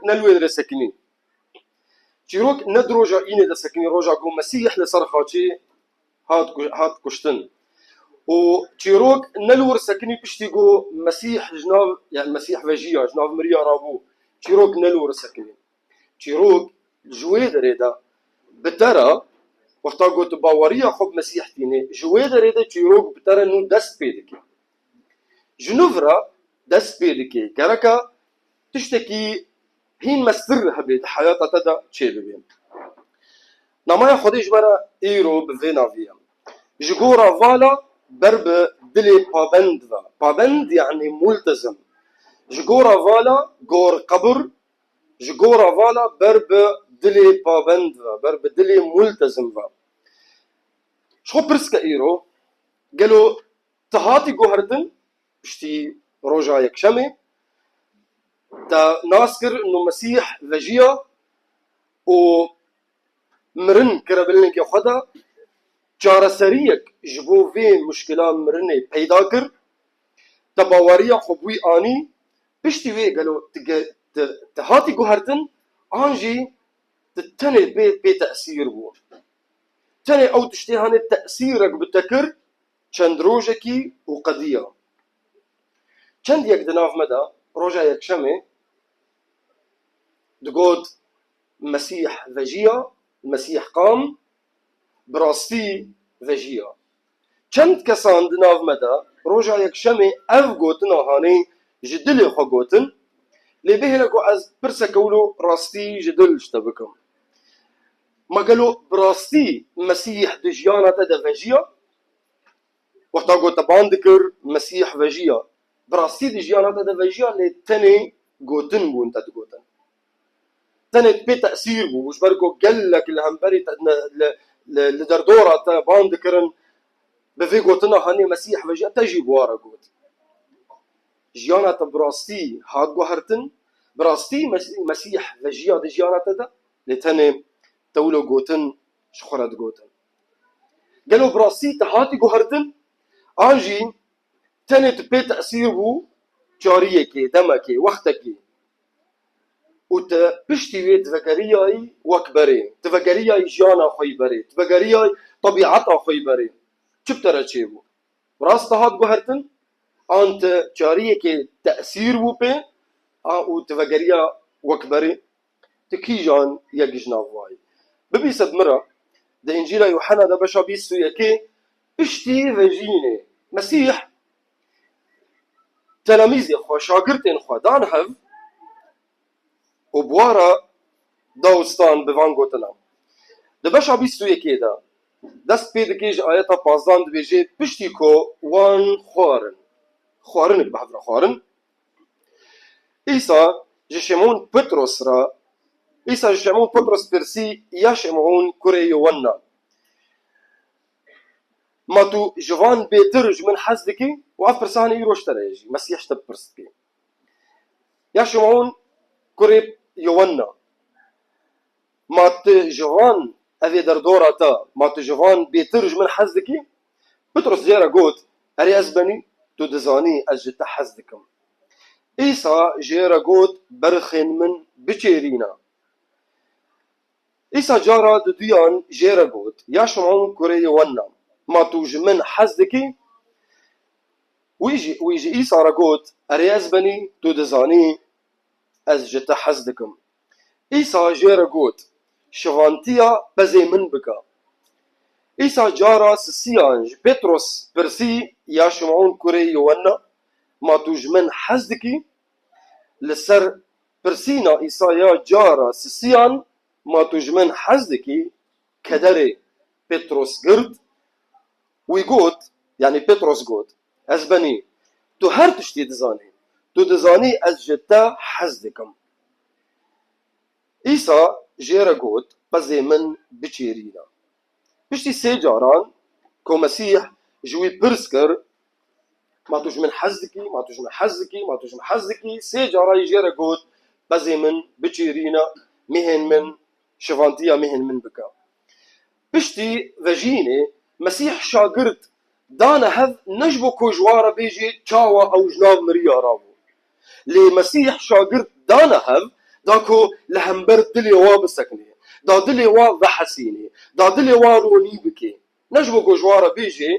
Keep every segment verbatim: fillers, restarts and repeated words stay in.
ne li wê derê sekinî. Çîrok ne di roja înê de sekinî, roja ku Mesîh li ser xaçê hat ku-, hat kuştin. Û çîrok ne li wir sekinî piştî ku Mesîh ji nav, yani Mesîh vejiya, ji nav miriya rabû. Çîrok ne li wir sekinî. Çîrok ji wê derê de bi te re, wexta ku tu baweriya xwe bi Mesîh tînê, ji wê derê de çîrok bi te re nû dest pê dike. Ji nû re dest pê dike. Gereka tiştekî hîn mestir hebe di heyata te de çêbibe. Namaya Xwedê ji me re îro bi vê navî ye. Ji gora vala ber bi dilê pabend ve. Pabend yani multezim. Ji gora vala gor qebir, ji gora vala ber bi dilê pabend ve, ber bi dilê multezim ve. Ji xwe pirs ke îro, gelo tu hatî guhertin, piştî roja yekşemê, te nas kir, no Mesîh vejiya û mirin kire bi lingê xwe de, çareseriyek ji bo vê muşkila mirinê peyda kir, te baweriya xwe bûyî anî, piştî wê gelo tu ge-, tu, tu hatî guhertin, an jî tu tenê pê, pê tesîr bû. Tenê ew tiştê hanê tesîrek bi te kir, çend rojekî û qediya. Çend yek di nav me de, roja yekşemê, digot, Mesîh vejiya, Mesîh qam, bi rastî vejiya. Çend kesan di nav me de, roja yekşemê ev gotina hanê ji dilê xwe gotin, lê bihêle ku ez pirseke wilo rastî ji dil ji te bikim. Ma gelo bi rastî Mesîh di jiyana te de vejiya? Wexta ku te ban dikir, Mesîh vejiya. Bi rastî di jiyana te de vejiya, lê tenê gotin bûn te digotin. Tenê pê tesîr bû, ji ber ku gelek li hemberî te, ne, li, li, li derdora te ban dikirin, bi vê gotina hanê Mesîh vejiya, te jî bi wa re got. Jiyana te bi rastî hat guhertin, bi rastî Mes-, Mesîh vejiya di jiyana te de, lê tenê te wilo gotin ji xwe re digotin. Gelo bi rastî te hatî guhertin, an jî tenê tu pê tesîr bû cariyekê, demekê, wextekê û tu piştî wê divegeriyayî wek berê, divegeriyayî jiyana xwe yî berê, divegeriyayî tebîeta xwe yî berê, çi bi te re çêbû? Rast te hat guhertin, an tu cariyekê tesîr bû pê, a û divegeriya wek berê? Tu kîjan yek ji nav wayî? Bibîse bi min re, di Încîla Yuhena de beşa bîst û yekê, piştî vejînê, Mesîh telemîzê xwe, şagirtên xwe dan hev û bi wa re da û stan bi van gotinan. Di beşa bîst û yekê de dest pê dike ji ayeta pazdan dibêje, piştî ku wan xwarin, xwarinik bi hev re xwarin, Îsa ji Şimûn Petros re, Îsa ji Şimûn Petros pirsî, ya Şimûn kurê Yowanna, ma tu ji van bêtir ji min hez dikî? Û ev pirsa hanê îro ji te re ye jî, Mesîh ji te pirs dike. Ya Şimûn kurê Yowanna, ma tu ji van, ev ê derdora te, ma tu ji van bêtir ji min hez dikî? Petros jê re got, Erê ez benî, tu dizanî ez ji te hez dikim. Îsa jê re got, Berxên min biçêrîne. Îsa cara diduyan jê re got, Ya Şimon kurê Yûhenna, ma tu ji min hez dikî? Wî jî, wî ji Îsa re got, Erê ez benî, tu dizanî ez ji te hez dikim. Îsa jê re got, Şivantiya pezê min bike. Îsa cara sisiyan ji Petros pirsî, Ya Şimon kurê Yûhenna, ma tu ji min hez dikî? Li ser pirsîna Îsaya cara sisiyan, Ma tu ji min hez dikî? Kederê Petros girt, wî got, yanî Petros got, Ez benî, tu her tiştî dizanî. Tu dizanî ez ji te hez dikim. Îsa jê re got, Pezê min biçêrîne. Piştî sê caran ku Mesîh ji wî pirs kir, Ma tu ji min hez dikî, ma tu ji min hez dikî, ma tu ji min hez dikî, sê cara yî jê re got, Pezê min biçêrîne, mihên min, şivantiya mihên min bike. Piştî vejînê, Mesîh şagirt dane hev ne ji bo ku ji wan re bêjê çawa ew ji nav miriya rabû. Lê Mesîh şagirt dane hev Da ku li hember dilê wa bisekine, da dilê wa vehesîne, da dilê wa ronî bike. Ne ji bo ku ji wa re bêje,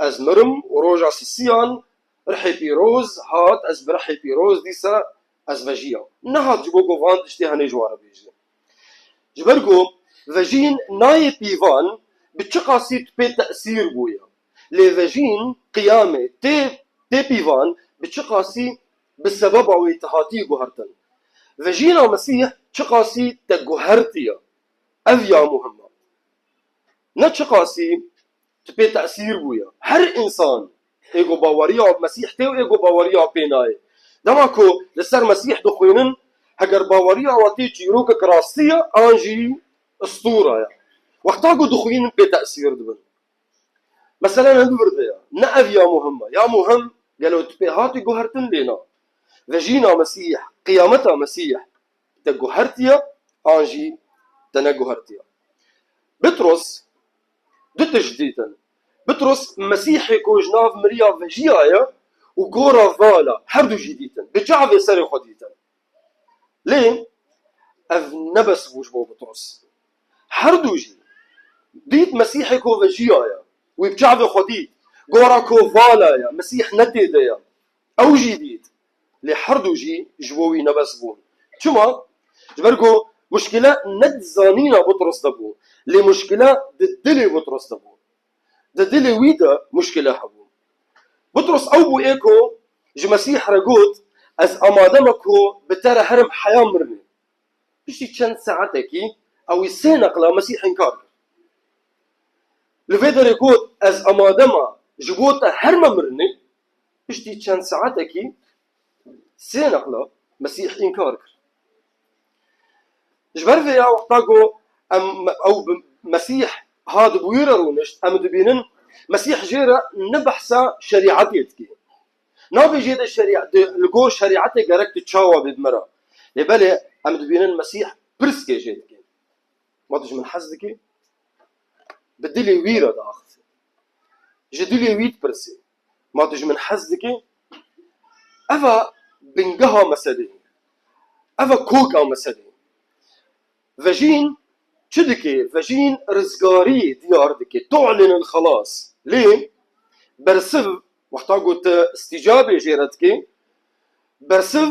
ez mirim û roja sisiyan rihê pîroz hat, ez bi rihê pîroz dîsa ez vejiyam. Nehat ji bo ku van tiştê henê ji wa re bêje. Ji ber ku vejîn nayê pîvan bi çiqasî tu pê tesîr bûye. Lê vejîn qiyamê tê, tê pîvan bi çiqasî bi sebeba wê tu hatî guhertin. Vejîna Mesîh çiqasî te guhertiye. Ev ya muhim e. Ne çiqasî tu pê tesîr bûye. Her însan ê ku baweriya Mesîh tê û ê ku baweriya pê nayê. Dema ku li ser Mesîh dixwînin, heger baweriya we tê çîrokek rastî ye, an jî istûra ye. Wexta ku dixwînin pê tesîr dibin. Mesele ne li vir de ye. Ne ev ya muhim e. Ya muhim gelo tu pê hatî guhertin lê na. Vejîna Mesîh, qiyameta Mesîh te guhertiye, an jî te neguhertiye. Bitros du tişt dîtin. Bitros Mesîhê ku ji nav miriya vejiyaye û gora vala, her du jî dîtin. Bi çavê serê xwe dîtin. Lê ev ne bes bû ji bo Bitros. Her du jî dît Mesîhê ku vejiyaye. Wî bi çavê xwe dît. Gora ku vala ye, Mesîh ne tê de ye. Ew jî dît. Lê her du jî ji bo wî nebes bûn. Çima? Ji ber ku muşkile ne di zanîna Bitros de bû. Lê muşkile di dilê Bitros de bû. Di dilê wî de muşkile hebû. Bitros ew bû ê ku ji Mesîh re got, "Ez amade me ku bi te re herim heya mirinê." Piştî çend saetekî ew ê sê neqla Mesîh înkar kir. Li vê derê got, "Ez amade me ji bo te herime mirinê." Piştî çend saetekî sê neqla Mesîh înkar kir. Ji ber vê ya wexta ku em, ew bi Mesîh hat bi wî re rûnişt, em dibînin Mesîh jê re ne behsa şerîetê dike. Nabê jê de şerî-, de, li gor şerîetê gerek tu çawa bê bi me re. Lê belê em dibînin Mesîh pirsgê jê dike. Ma tu ji min hez dikî? Bi dilê wî re diaxife. Ji dilê wî dipirsê. Ma tu ji min hez dikî? Eva bingeha meselê. Eva koka meselê. Vejîn çi dike? Vejîn rizgarî diyar dike. Tu'linul xelas. Lê bersiv, wexta ku tu îstîcabê jê re dike, bersiv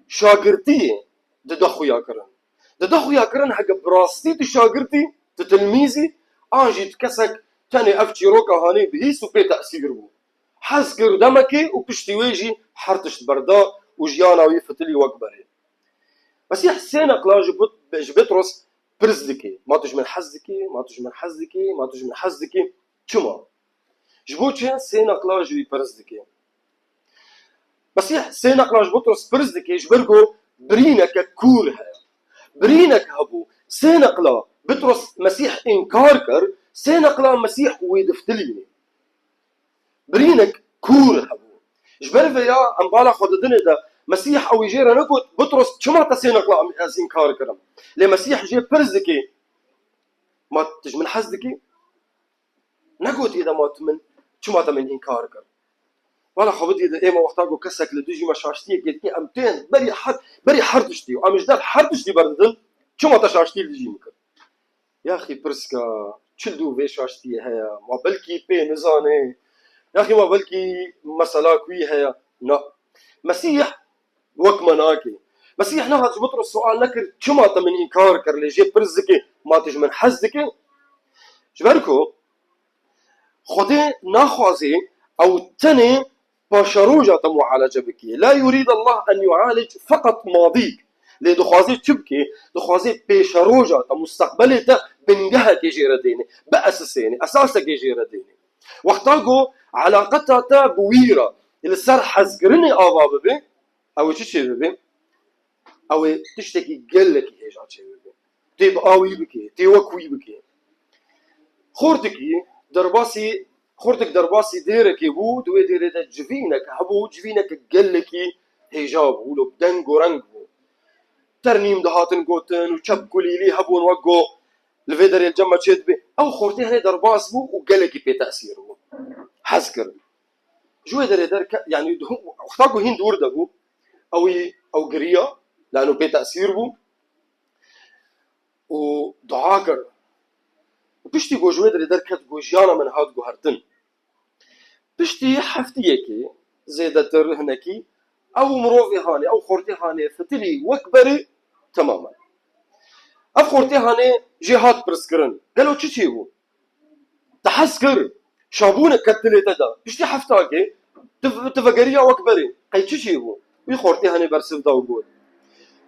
şagirtiyê dide xuyakirin. Dide xuyakirin heke bi rastî tu şagirtî, tu tilmîzî, an jî tu kesek tenê ev çîroka hanê bihîst û pê tesîr bû. Hez kir demekê û piştî wê jî her tişt berda û jiyana wî fitilî wek berê. Mesîh sê neqla ji Bit-, ji Bitros pirs dike. Ma tu ji min hez dikî? Ma tu ji min hez dikî? Ma tu ji min hez dikî? Çima? Ji bo çi sê neqla ji wî pirs dike? Mesîh sê neqla ji Bitros pirs dike, ji ber ku birîneke kûr heye. Birînek hebû. Sê neqla Bitros Mesîh înkar kir, sê neqla Mesîh wî diftilîne. Birînek kûr hebû. Ji ber vê ya em bala xwe didinê de Mesîh ew ê jê re negot, "Bitros, çima te sê neqla em, ez înkar kirim?" Lê Mesîh jê pirs dike, "Ma tu ji min hez dikî?" Negotî de, "Ma tu min, çima te min înkar kir?" Bala xwe bidî de êma wexta ku kesek li dijî me şaştiyekê dike, em tên berî her, berî her tiştî û em ji dev her tiştî berdidin, "Çima te şaştî li dijî min kir?" Yaxî pirska çil dû vê şaştiyê heye. Ma belkî pê nizane. Yaxî ma belkî mesela ku wî heye. Na. Mesîh wek me nake. Mesîh nehat ji Bitros sual nekir, "Çima te min înkar kir?" Lê jê pirs dike, "Ma tu ji min hez dike?" Ji ber ku Xwedê naxwaze ew tenê paşeroja te mualece bike. La yurid Allah en yualic feqet madik. Lê dixwaze çi bike? Dixwaze pêşeroja te, musteqbelê te bingehekê jê re dêne, biesisêne, esasekê jê re dêne. Wexta ku elaqeta te bi wî re li ser hezkirinê ava bibe, ew ê çi çê bibe? Ew ê tiştekî gelekî hêja çê bibe. Tê bi a wî bike, tê wek wî bike. Xortikî derbasî, xortik derbasî dêrekê bû, di wê dêrê de civînek hebû, civînek gelekî hêja bû, wilo bi deng û reng bû. Ternîm dihatin gotin û çep kulîlî hebûn wek go li vê derê li cem me çê dibe. Ew xortê henê derbas bû û gelekî pê tesîr bû. Hez kirin. Ji wê derê derke, yanî, wexta ku hîn dûr de bû, ew ê, ew giriya, Lano pê tesîr bû û dua kir. Û piştî ku ji wê derê derket, ku jiyana min hat guhertin. Piştî heftiyekê zêdetir hinekî ew mirovê hanê, ew xortê hanê fitilî wek berê temamen. Ev xortê hanê jê hat pirskirin, gelo çi çêbû? Te hez kir, şabûnek ket dilê te de. Piştî heftakê tu, tu vegeriya wek berê. Qey çi çêbû? Wî xortê hanê bersiv da û got,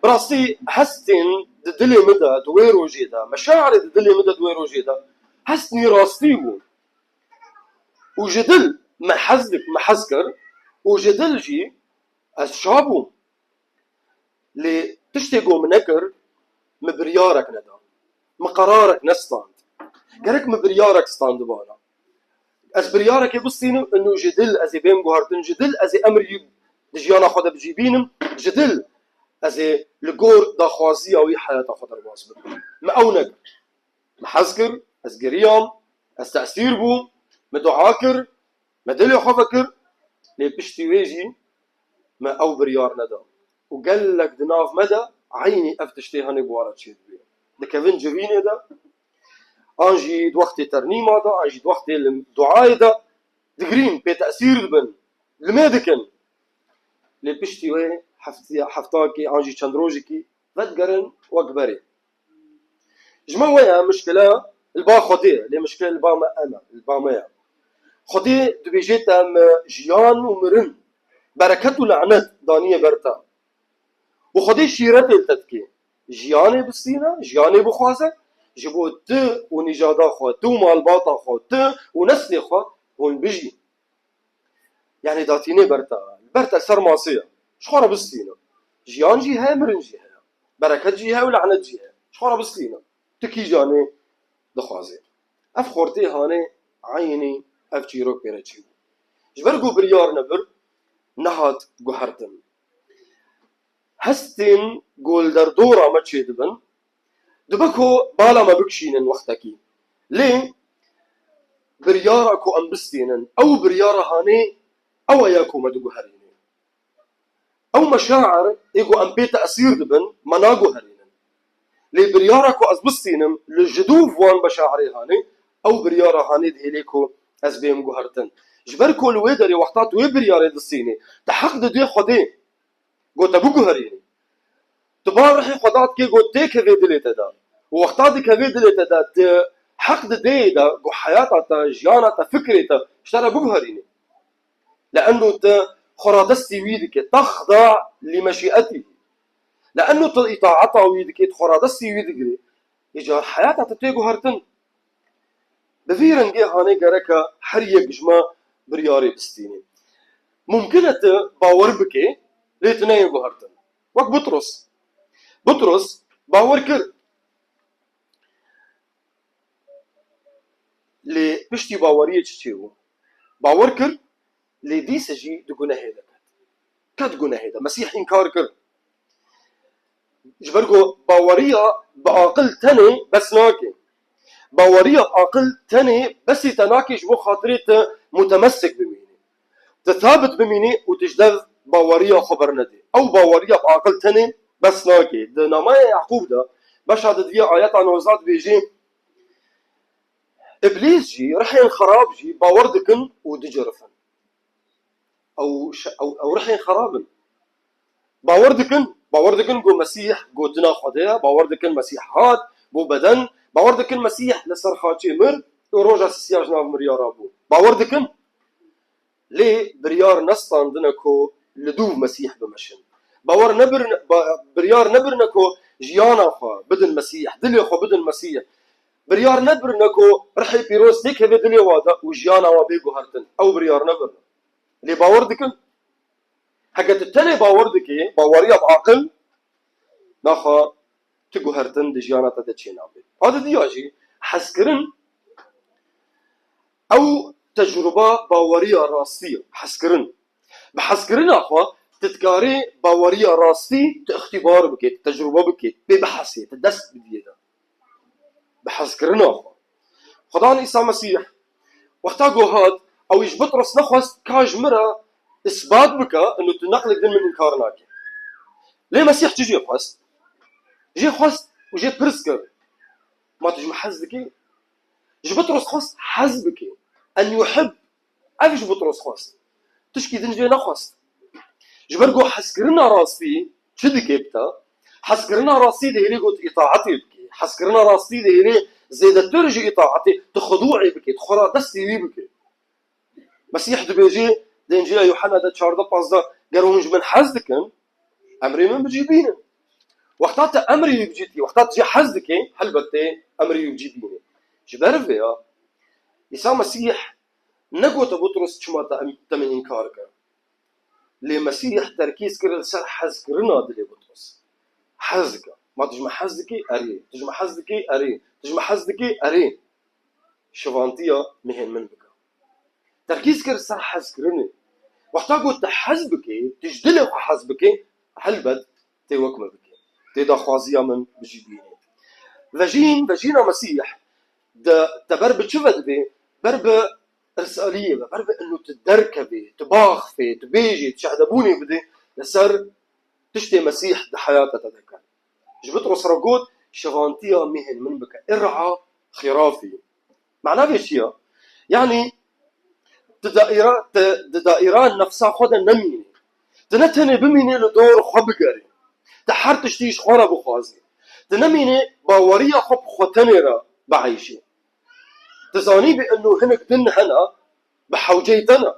bi rastî hestên di dilê min de di wê rojê de, meşairê di dilê min de di wê rojê de, hestên rastî bûn. Û ji dil me hez dik, me hez kir û ji dil jî ez şa bûm. Lê tiştê ku min nekir, min biryarek neda. Min qerarek nestand. Gerek min biryarek standibana. Ez biryarekê bistînim, ino ji dil ez ê bêm guhertin, ji dil ez ê emrî di jiyana xwe de bi cî bînim, ji dil ez ê li gor daxwaziya wî heyata xwe derbas bikim. Min ew nekir. Me hez kir, ez giriyam, ez tesîr bûm, me dua kir, me dilê xwe vekir, lê piştî wê jî me ew biryar neda. Û gelek di nav me de eynî ev tiştê hanê bi we re çêdibe. Dikevin civînê de, an jî di wextê ternîma de, an jî di wextê li duayê de digirîn, pê tesîr dibin, limê dikin. Lê piştî wê heftiya, heftakê an jî çend rojekî vedigerin wek berê. Ji me we ye mişkile li ba Xwedê ye, lê mişkile li ba me em e, li ba me ye. Xwedê dibêje te em jiyan û mirin, bereket û lanet daniye ber te. Û Xwedê şîretê li te dike. Jiyanê bistîne, jiyanê bixwaze, ji bo tu û nîjada xwe, tu û malbata xwe, tu û neslê xwe hûn bijîn. Yanî datînê ber te, ber te li ser masê ye. Ji xwe re bistîne. Jiyan jî heye, mirin jî heye. Bereket jî heye û lanet jî heye. Ji xwe re bistîne. Tu kîjanê dixwazê? Ev xortê hanê eynî ev çîrok pê re çêbû. Ji ber ku biryar nebir, nehat guhertin. Hestên ku li derdora me çêdibin, dibe ku bala me bikişînin wextekî. Lê biryara ku em bistînin, ew biryara hanê ew e ya ku me diguherîne. Ew meşair ê ku em pê tesîr dibin, me naguherînin. Lê biryara ku ez bistînim li ji dûv wan meşairê hanê, ew biryara hanê dihêlê ku ez bêm guhertin. Ji ber ku li wê derê wexta tu wê biryarê distînî, te heq didê Xwedê. Got te biguherînî. Tu ba rihê xwe dadikê, got têkevê dilê te de. Û wexta dikevê dilê te de, tu heq didê de ku heyata te, jiyana te, fikrê te ji te re biguherînî. Le'enno tu xwe radestî wî dikî. Texda li meşîetî. Le'enno tu îtaeta wî dikî, tu xwe radestî wî digirî. Îcar heyata te tê guhertin. Bi vî rengê hanê gereke her yek ji me biryarê bistînê. Mumkin e tu bawer bikê, lê tu neyê guhertin. Wek Butros. Butros bawer kir. Lê piştî baweriyê çi çêbû? Bawer kir, lê dîse jî di gunehê de ket. Ket gunehê de. Mesîh înkar kir. Ji ber ku baweriya bi aqil tenê bes nake. Baweriya bi aqil tenê besê te nake ji bo xatirê te mutemessik bimînî. Te sabit bimînî û tu ji dev baweriya xwe bernedî. Ew baweriya bi aqil tenê bes nake. Di namaya Yaqûb de, beşa didiya ayeta nozdeh dibêje, Îblîs jî, rihên xerab jî bawer dikin û dicirifin. Ew şe-, ew, ew rihên xerab in. Bawer dikin, bawer dikin ku Mesîh gotina Xwedê ye, bawer dikin Mesîh hat, bû beden, bawer dikin Mesîh li ser xaçê mir û roja sisiya ji nav mirya rabû. Bawer dikin. Lê biryar nestandine ku li dûv Mesîh bimeşin. Bawer nebirine, ba-, biryar nebirine ku jiyana xwe bidin Mesîh, dilê xwe bidin Mesîh. Biryar nebirine ku rihê pîroz têkeve dilê wa de û jiyana wa bê guhertin. Ew biryar nebirine. Lê bawer dikin. Heke tu tenê bawer dikî, baweriya bi aqil, naxa tu guhertin di jiyana te de çênabe. A didiya jî hezkirin ew tecruba baweriya rastî ye. Hezkirin. Bi hezkirina xwe tu dikarî baweriya rastî tu îxtîbar bikî, tu tecrube bikî, pê bihesê, tu dest bidiyê de. Bi hezkirina xwe. Xudan Îsa Mesîh wexta ku hat, ew ji Bitros nexwest ka ji min re isbat bike, ino tu neqlek din min înkar nake. Lê Mesîh çi jê xwest? Jê xwest û jê pirs kir, ma tu ji min hez dikî? Ji Bitros xwest hez bike. En yuhib. Ev ji Bitros xwest. Tişkî din jê nexwest. Ji ber ku hezkirina rastî çi dike bi te? Hezkirina rastî dihêlê ku tu îtaetê bikî. Hezkirina rastî dihêlê zêdetir ji îtaetê tu xudûê bikî, tu xwe radestî wî bikî. Mesîh dibêje di Încîla Yuhanna de çardeh pazdeh, ger hûn ji min hez dikin, emrê min bi cî bînin. Wexta te emrê wî bi cî tî, wexta tu jê hez dikî, helbet tê emrê wî bi cî bînî. Ji ber vê ya, Îsa Mesîh negote Butros çima te em, te min înkar kir. Lê Mesîh terkîz kir li ser hezkirina dilê Butros. Hez dike. Ma tu ji min hez dikî? Erê. Tu ji min hez dikî? Erê. Tu ji min hez dikî? Erê. Şivantiya mihên min bike. Terkîz kir ser hezkirinê. Wexta got tu hez bikî, tu ji dilê xwe hez bikî, helbet tê wek min bikî. Tê daxwaziya min bi cî bînî. Vejîn, vejîna Mesîh de te ber bi çi ve dibê? Ber bi irsaliyê ve, ber bi inu tu derkevê, tu baxfê, tu bêjê, tu şehdebûnê bidê li ser tiştê Mesîh di heyata te de kir. Ji Bitros re got, şivantiya mihên min bike. Ir'a xirafî. Mana vê çi ya? Yanî, tu daîra, tu di daîra nefsa xwe de nemînî. Tu ne tenê bimînî li dor xwe bigerî. Tu her tiştî ji xwe re bixwazî. Tu nemînî baweriya xwe bi xwe tenê re bieyşî. Tu zanî bi inu hinek din hene, bi hewceyî te ne.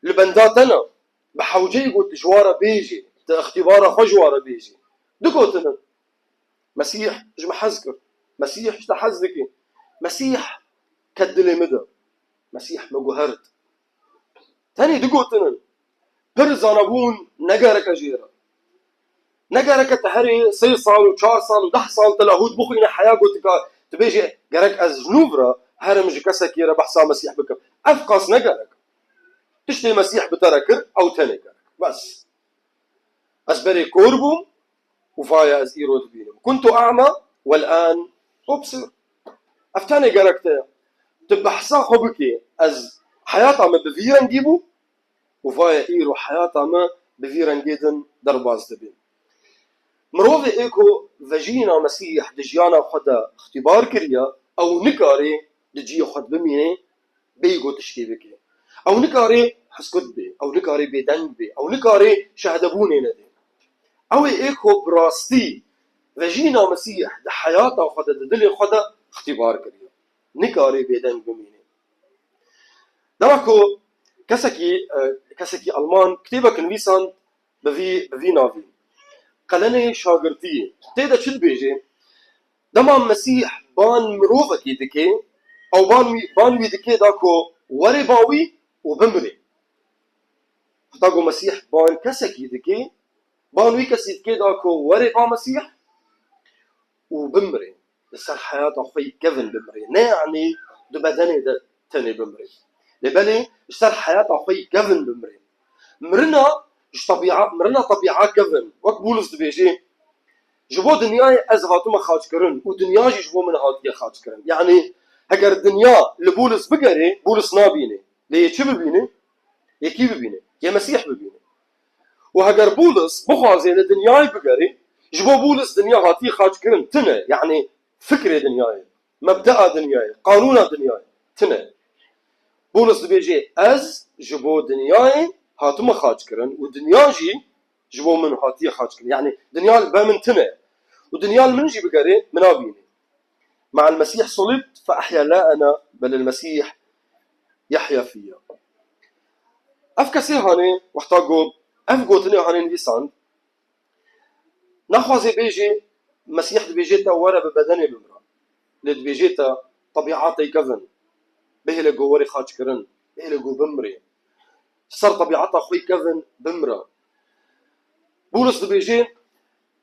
Li benda te ne. Bi hewceyî got ji wa re bêjî, tu îxtîbara xwe ji wa re bêjî. Du gotin in. Mesîh ji min hez kir. Mesîh ji te hez dike. Mesîh ket dilê min de. Mesîh me guhert. Tenê du gotin in. Pir zanebûn ne gerek e jê re. Ne gerek e tu herî sê sal û çar sal û deh sal telahût bixwîne heya gotika tu bêjê gerek ez ji nû re herim ji kesekî re behsa Mesîh bikim. Ev qas ne gerek. Tiştê Mesîh bi te re kir, ew tenê gerek. Bes. Ez berê kor bûm û vaye ez îro dibînim. Kuntu a'ma wel an ubsir. Ev tenê gerek te ye. Tu behsa xwe bikê, ez heyata min bi vî rengî bû û vaye îro heyata min bi vî rengê din derbas dibe. Mirovê ê ku vejîna Mesîh di jiyana xwe de îxtîbar kiriye, ew nikare di cihê xwe de bimîne, bêyî ku tiştê bike. Ew nikare heskut bê, ew nikare bêdeng bê, ew nikare şehdebûnê nede. Ew ê ê ku bi rastî vejîna Mesîh di heyata xwe de, di dilê xwe de îxtîbar kiriye. Nikare bêdeng bimîne. Dema ku kesekî, e, kesekî Alman kitêbek nivîsand bi vî, bi vî navî. Qelenê şagirtiyê. Tê de çi dibêje? Dema Mesîh ban mirovekî dike, ew ban wî, ban wî dike da ku were ba wî û bimire. Heta ku Mesîh ban kesekî dike, ban wî kesî dike da ku were ba Mesîh û bimire. Li ser heyata xwe yî kevin bimire. Ne yanî di bedenê de tenê bimire. Lê belê ji ser heyata xwe yî kevin bimire. Mirina ji tebîa-, mirina tebîa kevin. Wek Bûlis dibêje, ji bo dinyayê ez hatime xaçkirin û dinya jî ji bo min hatiye xaçkirin. Yanî heger dinya li Bûlis bigere, Bûlis nabîne. Lê yê çi bibîne? Yê kî bibîne? Yê Mesîh bibîne. Û heger Bûlis bixwaze li dinyayê bigere, ji bo Bûlis dinya hatiye xaçkirin. Tune, yanî fikrê dinyayê, mebdea dinyayê, qanûna dinyayê. Tune. Bûlis dibêje, ez ji bo dinyayê hatime xaçkirin û dinya jî ji bo min hatiye xaçkirin. Yanî dinya li ber min tune. Û dinya li min jî bigere, min nabîne. مع المسيح صلبت فأحيا لا أنا بل المسيح يحيا فيا. Ev kesê hanê, wexta ku ev gotinê hanê nivîsand, naxwaze bêje, Mesîh dibêje te were bi bedenê bimre. Lê dibêje te tebîatê kevin, bihêle ku were xaçkirin, bihêle ku bimre. Ser tebîata xwe kevin, bimre. Bûlis dibêje,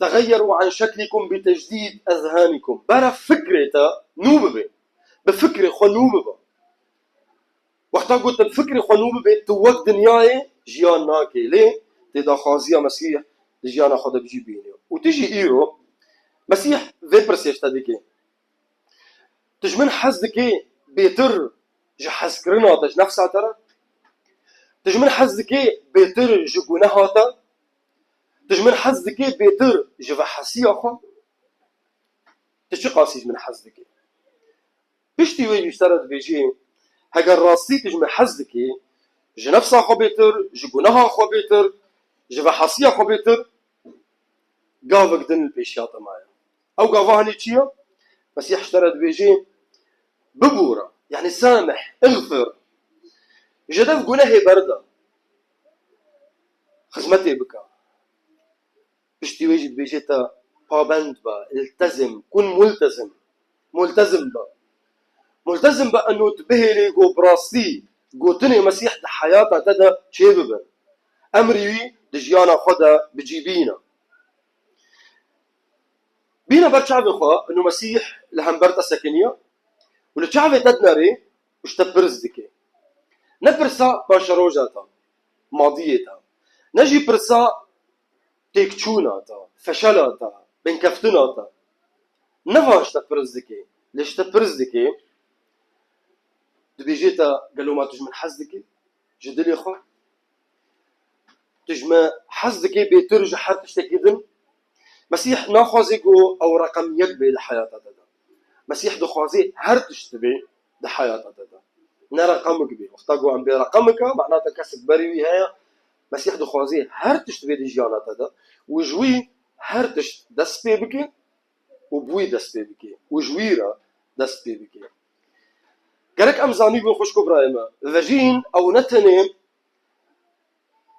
"تغيروا عن شكلكم بتجديد أذهانكم." Bere fikrê te nû bibe. Bi fikrê xwe nû bibe. Wexta ku tu bi fikrê xwe nû bibê, tu wek dinyayê jiyan nakê. Lê tê daxwaziya Mesîh di jiyana xwe de bi cî bînî. Û tu jî îro Mesîh vê pirsê ji te dike. Tu ji min hez dikî bêtir ji hezkirina te, ji nefsa te re? Tu ji min hez dikî bêtir ji guneha te? Tu ji min hez dikî bêtir ji vehesiya xwe? Tu çiqasî ji min hez dikî? Piştî wê jî ji te re dibêjî, heger rastî tu ji min hez dikî, ji nefsa xwe bêtir, ji guneha xwe bêtir, ji vehesiya xwe bêtir, gavek din li pêşiya te maye. Ew gava hanî çi ye? Mesîh ji te re dibêjî, bibûre, yanî samih, îxfir. Ji dev gunehê berde. Xizmetê bike. Piştî wê jî dibêje te pabend be, iltezim, kun multezim. Multezim be. Multezim be eno tu bihêlî ku bi rastî gotinê Mesîh di heyata te de çêbibin. Emrî wî di jiyana xwe de bi cî bîne. Bîne ber çavê xwe, eno Mesîh li hember te sekiniye û li çavê te dinerê û ji te pirs dike. Ne pirsa paşeroja te, madiyê te. Ne jî pirsa têkçûna te, feşela te, binkeftina te. Ne van ji te pirs dike. Lê ji te pirs dike, dibêje te, gelo ma tu ji min hez dikî? Ji dilê xwe? Tu ji me hez dikî bêtir ji her tiştekî din? Mesîh naxwaze ku ew reqem yek bê li heyata te de. Mesîh dixwaze her tişt bê di heyata te de. Ne reqemik bê. Wexta ku em bê reqemik e, mana te kesek berî wî heye. Mesîh dixwaze her tişt bê di jiyana te de. Û ji wî her tişt dest pê bike û bi wî dest pê bike. Û ji wî re dest pê bike. Gerek em zanîbin xwişk û birayê me. Vejîn ew ne tenê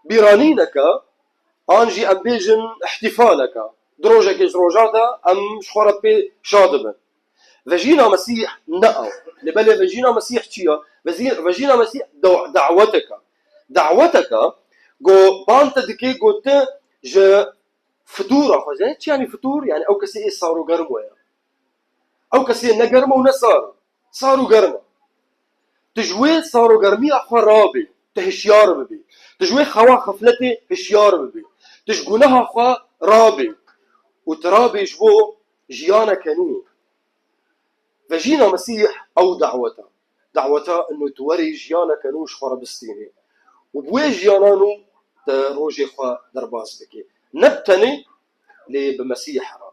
bîranîneke, an jî em bêjin îhtîfaleke. Di rojekê ji rojan de em ji xwe re pê şa dibin. Vejîna Mesîh ne ew. Lê belê vejîna Mesîh çi ye? Vezî-, vejîna Mesîh daw-, daweteke. Daweteke ku ban te dike ku tu ji fitûra xwe, yani çi yani fitûr? Yani ew kesê ê sar û germ we ye. Ew kesê ne germ e û ne sar e. Sar û germ e. Tu ji wê sar û germiya xwe rabê. Tu hişyar bibî. Tu ji wê xewa xefletê hişyar bibî. Tu ji guneha xwe rabê. Û tu rabê ji bo jiyaneke nû. Vejîna Mesîh ew dawet e. Daweta ino tu werî jiyaneke nû ji xwe re bistînî. Û bi wê jiyana nû tu rojê xwe derbas bikî. Ne bi tenê, lê bi Mesîh re.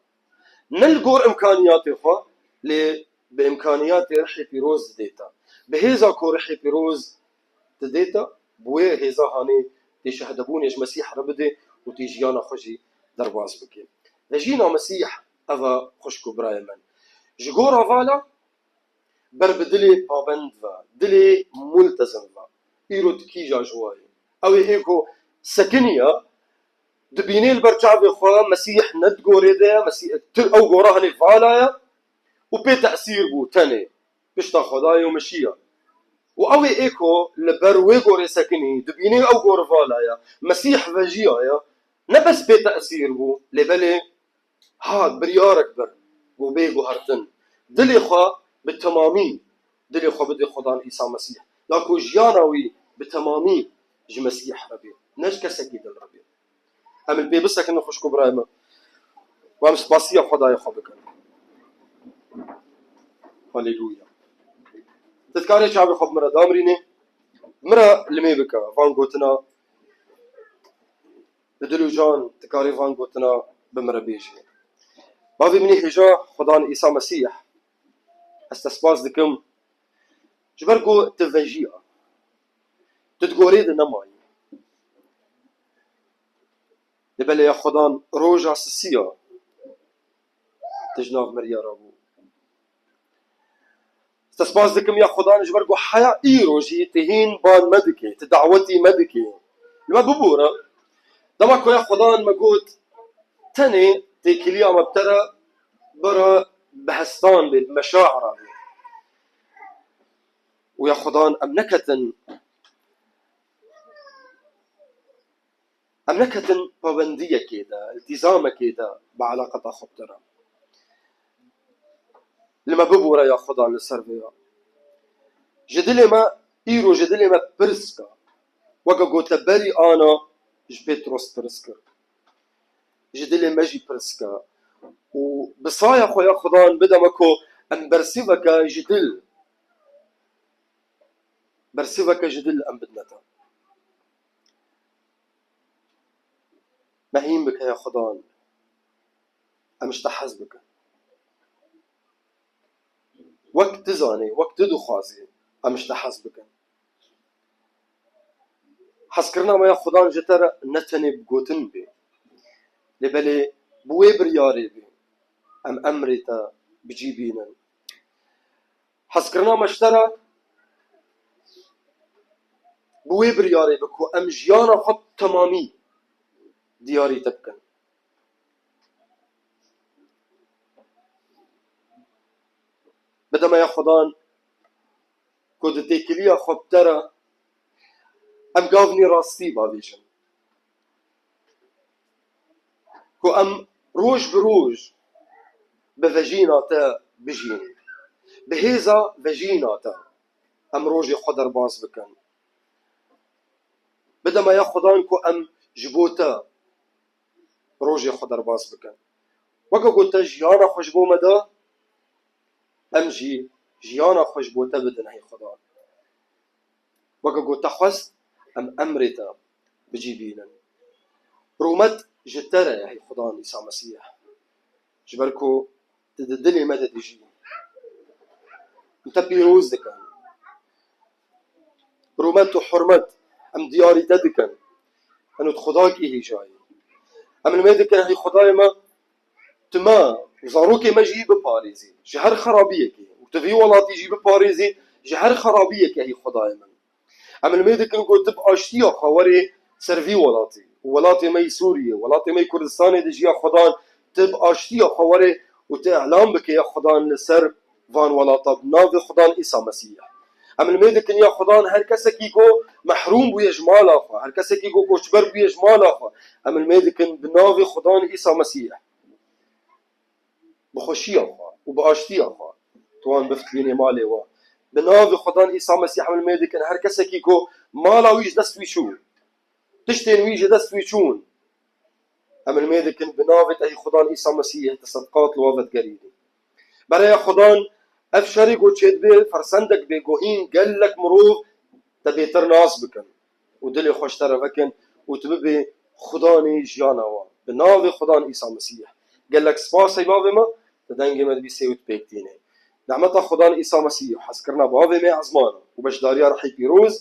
Ne li gor imkaniyatê xwe, lê bi imkaniyatê Rihê Pîroz didê te. Bi hêza ku Rihê Pîroz didê te, bi wê hêza hanê tê şehdebûnê ji Mesîh re bidê û tê jiyana xwe jî derbas bike. Vejîna Mesîh ev e xwişk û birayê min. Ji gora vala ber bi dilê pabend ve, dilê multezim ve. Îro tu kîja ji wa yî? Ew ê ê ku sekiniye, dibînê li ber çavê xwe Mesîh ne di gorê de ye, Mesîh tu ew gora hanê vala ye û pê tesîr bû tenê. Pişta Xwedayê û mişiya. Û ew ê ê ku li ber wê gorê sekinî, dibînê ew gor vala ye, Mesîh vejiya ye, ne bes pê tesîr bû, lê belê hat biryarek bir, ku bê guhertin. Dilê xwe bi temamî, dilê xwe bidê Xwedan Îsa Mesîh. Ya ku jiyana wî bi temamî ji Mesîh re bê, ne ji kesekî din re bê. Em li pê bisekinin xwişk û birayê min. Û em spasiya Xwedayê xwe bikin. Haleluya. Tu dikarê çavê xwe bi min re damrînê. Min re limê bike van gotina. Bi dil û can dikarê van gotina bi min re bêjî. Bavê min ê hêja, Xwedan Îsa Mesîh, ez te spas dikim. Ji ber ku tu vejiya. Tu di gorê de nemayî. Lê belê ya Xwedan roja sisiya tu ji nav meriya re bû. Te spas dikim ya Xwedan ji ber ku heya îro jî tu hîn ban me dikî, tu dawetî me dikî. Li me bibûre, dema ku ya Xwedan me got, tenê têkiliya me bi te re bira bihestan bê, bi meşaira bê. Û ya Xwedan em neketin, em neketin pabendiyekê de, iltîzamekê de bi eleqeta xwe bi te re. Li me bibûre ya Xwedan li ser vê ya. Ji dilê me, îro ji dilê me pirs ke. Weke gote berî ana ji Pêtros pirs kir. Ji dilê me jî pirs ke. Û bi saya xwe ya Xwedan bide me ku em bersiveke ji dil, bersiveke ji dil em bidine te. Me hîn bike ya Xudan. Em ji te hez bikin. Wek tu zanî, wek tu dixwazî, em ji te hez bikin. Hezkirina me ya Xudan ji te re ne tenê bi gotin bê, lê belê bi wê biryarê bê, em emrê te bi cî bînin. Hezkirina me ji te re bi wê biryarê bê ku em jiyana xwe bi temamî diyarî te bikin. Bide me ya Xudan ku di têkiliya xwe bi te re em gavnî rastî bavêjin. Ku em roj bi roj bi vejîna te bijîn. Bi hêza vejîna te em rojê xwe derbas bikin. Bide me ya Xudan ku em ji bo te rojê xwe derbas bikin. Weke ku te jiyana xwe ji bo me da, em jî jiyana xwe ji bo te bidin, hey Xudan. Weke ku te xwest, em emrê te bi cî bînin. Rûmet ji te re ye, hey Xudan Îsa Mesîh. Ji ber ku tu di dilê me de dijî. Em te pîroz dikin. Rûmet û hurmet em diyarî te dikin. Em li Xwedakî hêjayî. Em li me dikin, hey Xwedayê me, tu me û zarokê me jî biparêzî ji her xerabiyekê û tu vî welatî jî biparêzî ji her xerabiyekê, hey Xwedayê min. Em li me dikin ku tu bi aştiya xwe werê ser vî welatî û welatê me yî Sûriyê, welatê me yî Kurdistanê de jî ya Xudan, tu bi aştiya xwe werê û tu îlan bike ya Xudan li ser van welata bi navê Xudan Îsa Mesîh. Em li me dikin ya Xudan her kesekî ku mehrûm bûye ji mala xwe, her kesekî ku koçber bûye ji mala xwe, em li me dikin bi navê Xudan Îsa Mesîh. Bi xweşiya xwe û bi aştiya xwe tu wan bifitilînê malê we. Bi navê Xudan Îsa Mesîh em li me dikin her kesekî ku mala wî ji dest wî çû, tiştên wî ji dest wî çûn, em li me dikin bi navê te, hey Xudan Îsa Mesîh, te sedqat li we vedigerîne. Bereya Xudan, ev şerê ku çêdibe fersendek bê ku hîn gelek mirov te bêtir nas bikin û dilê xwe ji te re vekin û tu bibê Xudanê jiyana wan. Bi navê Xudan Îsa Mesîh. Gelek spas, hey bavê me, tu dengê me dibîsê û tu pêk tînê. Nehmeta Xudan Îsa Mesîh, hezkirina bavê me ezman û beşdariya Rihê Pîroz